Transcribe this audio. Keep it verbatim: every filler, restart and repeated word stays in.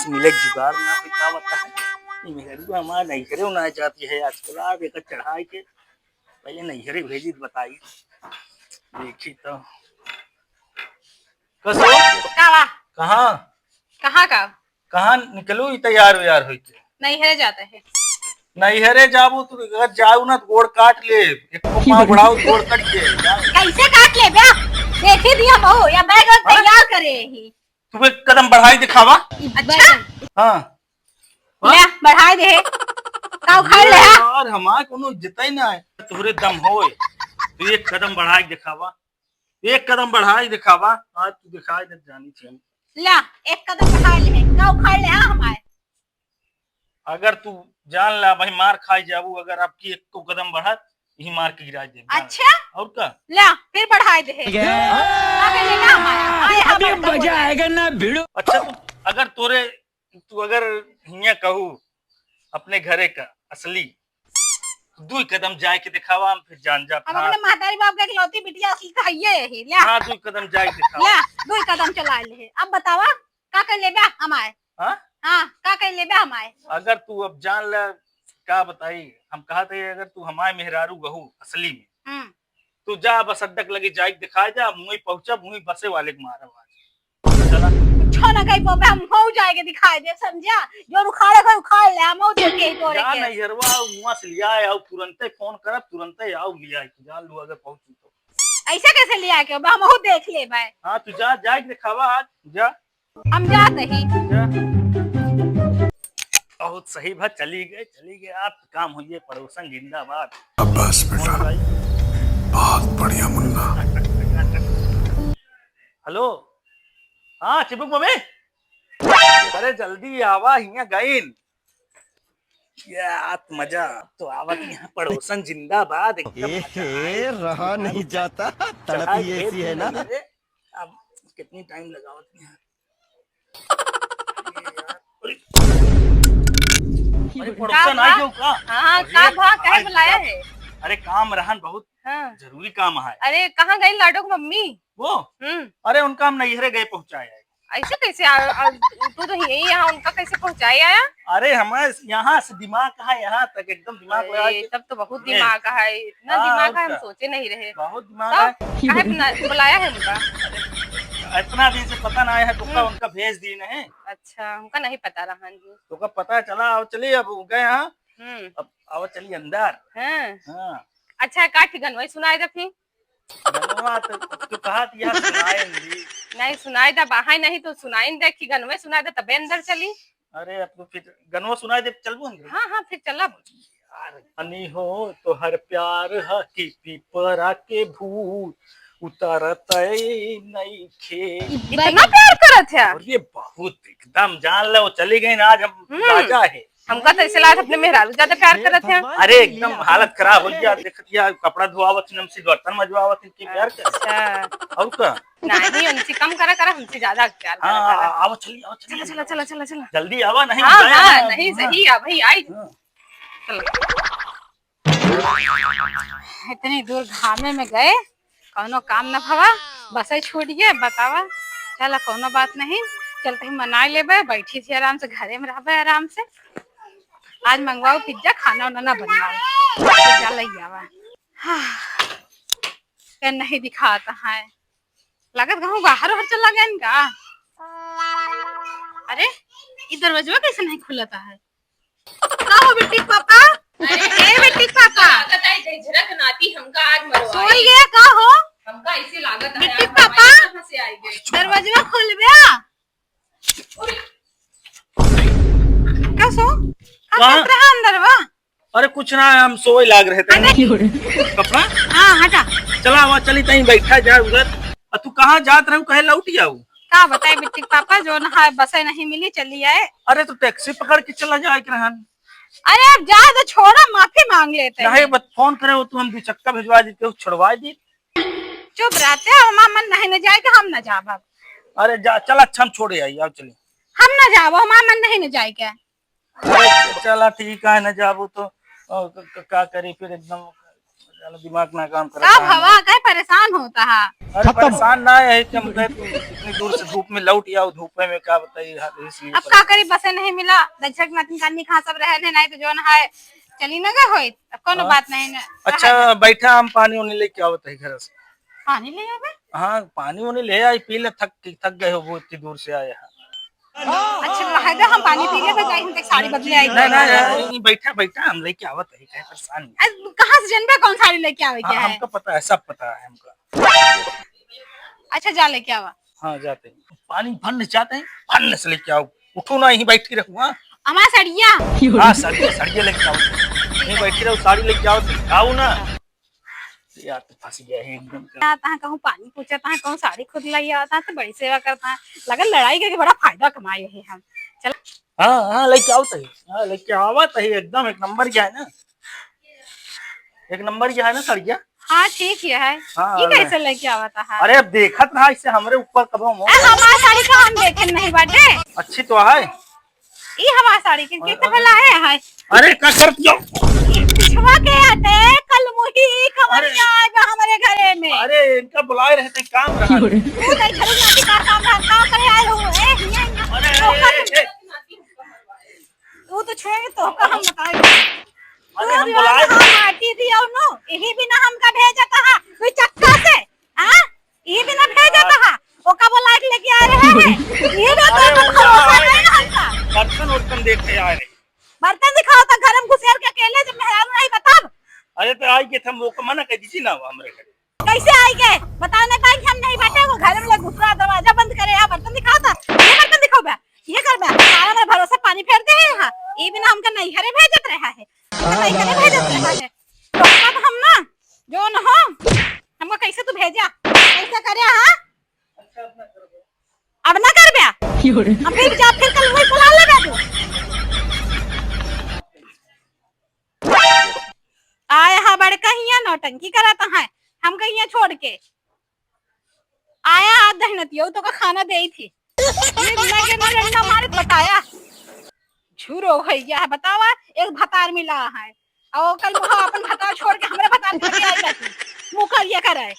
मिले जुगाड़ ना होई, का बताई। ई मेहरुआ हमार नैहरे ना जाती है आजकल। आज एकर चढ़ाई के पहले नैहरे भेजी त बताई। देखी तो। कसो? का बा? कहाँ? कहाँ का? कहाँ निकलू ई तैयार व्यार होई के? नैहरे जाता है। नैहरे जाबू तू, अगर जाऊ ना तो गोड़ काट ले। एक पाँव बढ़ाऊ, गोड़ कट के। कैसे काट ले बे? देखी दी हम हो, या बैग वैग हाँ? तैयार करे ही। तू एक कदम बढ़ाई दिखावा। अच्छा? हाँ। ले, बढ़ाई दे। का उखाड़ ले, हाँ? यार, हमार कोनो इज्जत ही ना है। तोहरे दम होए। तू एक कदम बढ़ाई दिखावा। एक कदम बढ़ाई दिखावा। आज तू दिखाई दे जानी चाहिए। ला, एक कदम बढ़ाई ले। का उखाड़ ले, हाँ, हमार? अगर तू जान ला, भाई मार खाई जाबू, अगर आपकी एक को कदम बढ़त, यही मार के गिरा दे। अच्छा? और का? ला, फिर बढ़ाई दे। का कर लेना हमार? आए, अभी हमार मजा आएगा ना भिड़ो। अच्छा, तू अगर तोरे तू अगर हियाँ कहू अपने घरे का असली, दुई कदम जाए के दिखावा, हम फिर जान जा। अब हाँ। अपने महतारी बाप का इकलौती बिटिया असली तो हइये यही, ल्या। हाँ, दुई कदम जाए के दिखावा। ल्या, दुई कदम चला ले। अब बतावा, का कर लेबे हमार? हाँ? हाँ, का कर लेबे हमार? अगर तू अब जान ले, का बताई, हम कहा थे, अगर तू हमार मेहरारू बहू असली में, हम्म। तू जा बस अड्डा के लगे जाए के दिखाए जा, मुँह पहुँचा, मुँह बसे वाले के मारा आज। चला। कुछो ना कही पाबे, हम हो जाए के दिखाए दे, समझा? जो उखाड़े को उखाड़ ले, हम हो देख के ही तोरे जा के। नैहरवा, वहाँ से लिया आओ, तुरंते फोन करब, तुरंते आओ लिया के, जान लू अगर पहुँचू तो। ऐसे कैसे लिया के, हम हो देख लेबे। हाँ, तू जा, जाए के दिखावा आज, जा। हम जात ही। जा। बहुत सही बा, चली गए, चली गए, आप काम होइए, पड़ोसन जिंदाबाद। शाबाश बेटा, कौन भाई? बहुत बढ़िया मुन्ना। हेलो, हाँ चिबुक मम्मी, अरे जल्दी आवा, हियाँ गइन। क्या मजा, अब तो आवत यहाँ, पड़ोसन जिंदाबाद, एकदम मजा आए। रहा नहीं जाता, तड़प ही ऐसी है ना। अब कितनी टाइम लगावत यहाँ। अरे, अरे, का पड़ोसन भा? आ गयो का? हाँ, अरे, का भा? काहे बुलाया है? अरे, काम रहन बहुत हाँ। जरूरी काम है। अरे, कहाँ गई लाडो की मम्मी? वो? हम्म। अरे, उनका हम नैहरे गए पहुँचाए आए। ऐसे कैसे? आ, आ, तू तो यही यहाँ, उनका कैसे पहुँचाए आया? अरे, हमारे यहाँ से दिमाग है यहाँ तक, एकदम दिमाग लगा अरे, के। तब तो बहुत ए। दिमाग है, इतना हाँ, दिमाग और है, हम क्या? सोचे नहीं रहे। बहुत दिमाग तब है। काहे बुला-, बुलाया है उनका? इतना दिन से पता ना आया है, तो हम्म। उनका भेज दी नहीं। अच्छा, हमका नहीं पता रहा जी। तो का पता चला, आओ चलिए, अब गए हाँ। हम्म। अब आओ चलिए अंदर। हाँ। हाँ। अच्छा, का ठीक गनवा सुनाए दे फिर। गनवा तो तू कहा दिया सुनाए दी। नहीं सुनाए दे, बाहर नहीं तो सुनाए दे कि गनवा सुनाए दे, तबे अंदर चली। अरे, अब तो फिर गनवा सुनाए दे, चलबो अंदर। हाँ, हाँ, फिर चलब। यार, जानी हो तोहर प्यार ह कि पीपरा के भूत उतरत नइखे। इतना प्यार करत है? अरे बहुत, एकदम जान लो, चली गई ना, आज हम हम्म। राजा है। हमका तो ऐसे लागत अपने मेहरारू ज्यादा प्यार करत है। अरे एकदम हालत खराब हो गया, देखत या कपड़ा धोआवत, हमसे बर्तन मजवावत, इनके प्यार कर। अच्छा। और का? नहीं, उनसे कम करा करा, हमसे ज्यादा प्यार करा हाँ, करा। आओ चली, आओ चली। चला, चला, चला, चला, चला। जल्दी आवा, नहीं हाँ, जाए हाँ, ना। नहीं, हाँ। सही, अब ही आई। हाँ। चलो। इतनी दूर घामे में गए, कौनो काम न भवा, बसे छूट गए, बतावा। चला, कौनो बात नहीं, चलते ही मना लेबे, बैठी थी आराम से, घरे में रहबे आराम से। आज मंगवाओ पिज्जा, खाना उना ना बनवाओ, पिज्जा ले आवा। हाँ, ये नहीं दिखाता है, लगत कहूँ बाहर उहर चला गए का? अरे, ये दरवाजा कैसे नहीं खुलता है? का हो बिट्टी के पापा? अरे, ए बिट्टी के पापा। लागत है झिझरक नाती हमका आज मरवाई। सोई गया का हो? हमका ऐसे लागत है बिट्टी के आज पापा। कहाँ से आई गए? दरवाजा खोल बे। का सो? का कहाँ? करत रहा अंदर बा? अरे कुछ ना, हम सोए लाग रहे थे। अरे। कपड़ा? हाँ, हटा। चला, वहाँ चली, तहीं बैठा जाए उधर। आ, तू कहाँ जात रहू, कहे लौट जाऊ? का बताए बिट्टी के पापा, जो ना है, बसे नहीं मिली, चली आए। अरे, तो टैक्सी पकड़ के चला जाए के रहन। अरे, अब जाए तो छोड़ा, माफी मांग लेते नहीं, हैं। बस फोन करे हो तू, हम दो चक्का भिजवा देते हो, छुड़वा दी। चुप रहते हो, हमार मन नहीं न जाए के, हम न जाब अब। अरे, जा, चल, अच्छा, हम छोड़े आई, आओ, चलिए। हम न जाब, हमार मन नहीं न जाए के। अरे, चला, ठीक है, न जाबू तो, अ, क-, क-, का करी फिर, एकदम दिमाग ना काम करता का है। भवा, काहे परेशान होता है। अरे खत्म। परेशान ना है कि हम कहे तू इतनी दूर से धूप में लौट आओ, धूप में का बताई, इसलिए अब का करी, बसे नहीं मिला, दक्षक नातिन कानी कहाँ सब रहे हैं, नहीं तो जोन है चली ना गए होइत, अब कोनो हाँ। बात नहीं ना। अच्छा, बैठा, हम पानी उनी लेके आवत है घर से। पानी ले आवे? हाँ, पानी उनी ले आई, पी ले, थक, थक गए हो, वो इतनी दूर से आए हैं। अच्छा, रहे दे, हम पानी पी लेबे, जाई हम तक साड़ी बदले आई। नहीं, नहीं, नहीं, नहीं, बैठा, बैठा, हम लेके आवत है, काहे परेशान है? अरे, कहाँ से जनबे कौन साड़ी लेके आवे के हाँ, है? हमको पता है, सब पता है हमको। अच्छा, जा लेके आवा। हाँ, जाते हैं। पानी फन्न चाहते हैं, फन्न से लेके आओ। उठो ना, यहीं बैठी रहो, हाँ? हमारा सड़िया। हाँ, सड़िया, सड़िया लेके आओ। यहीं बैठी रहो, साड़ी लेके आओ, आओ ना। यार, तो फंस गया है एकदम का। तहाँ कहूँ पानी पूछा, तहाँ कहूँ साड़ी खुद लाई आवत, तहाँ तो बड़ी सेवा करत है। लगल लड़ाई करके बड़ा फायदा कमाए है हम। चल। हाँ, हाँ, लेके आओ तही। हाँ, लेके आवा तही, एकदम एक नंबर क्या है ना, एक नंबर क्या है ना सड़िया। हाँ, ठीक ही है। हाँ, ये अरे। कैसे लेके आवत है? अरे, अब देखत रहा इससे हमरे ऊपर कब हम हो। अरे, हमार साड़ी का हम देखे नहीं बाटे। अच्छी तो है। ई हमार साड़ी किन के अरे, तबे लाए है? अरे, का करत हो? ई पिछवा के आटे, कल मुही ई खबर अरे। के आएगा हमारे घरे में। अरे, इनका बुलाए रहते, काम रहा। तू नहीं झलक ना, का काम रहा, का करे आए हो? ए, हियां, हियां। अरे, तो ए, कर। ए, ए। तू तो छुएंगे तो का हम बताए। अरे, तू हम भी बुलाए वहाँ माटी दियो नो, यही बिना हमका भेजत हा, कोई चक्का से। हाँ? ई बिना भेजत हा, ओका बोला के लेके आ रहे हैं। ई ना तो अरे, भरोसा नहीं ना हमका। बर्तन उर्तन देख के आ रहे। बर्तन दिखाओ तो घर में घुसेर के अकेले जब मेहरारू नहीं बताब। अरे तो आई के हम वो मना कर दीजिए ना हमरे घर। कैसे आई के? बताओ ना भाई, हम नहीं बैठे, वो घर में घुसरा, दरवाजा बंद करे, यहाँ बर्तन दिखाओ तो। ये बर्तन दिखाओ बे, ये कर बे। सारा मेरा भरोसा पानी फेर दे है यहाँ। ई बिना हमका नहीं घरे भेजत रहा है, नहीं घरे भेजत रहा है। तो अब हम ना, जो न हो, हमको कैसे तू भेजा, कैसे करे, हाँ? अब ना करबे। अब फिर जा, फिर कल वही बुला लेबे तू। आया हा बड़का हियां नौटंकी करत है, हमका हियां छोड़ के आया हा दहनतियो तो का खाना देई थी। ये लगे ना डंडा मारे बताया। झूरो हो गया है, बतावा, एक भतार मिला है। और कल मुहा अपन भतार छोड़ के हमरे भतार के लगे आई रहती। मुँह करिया करे।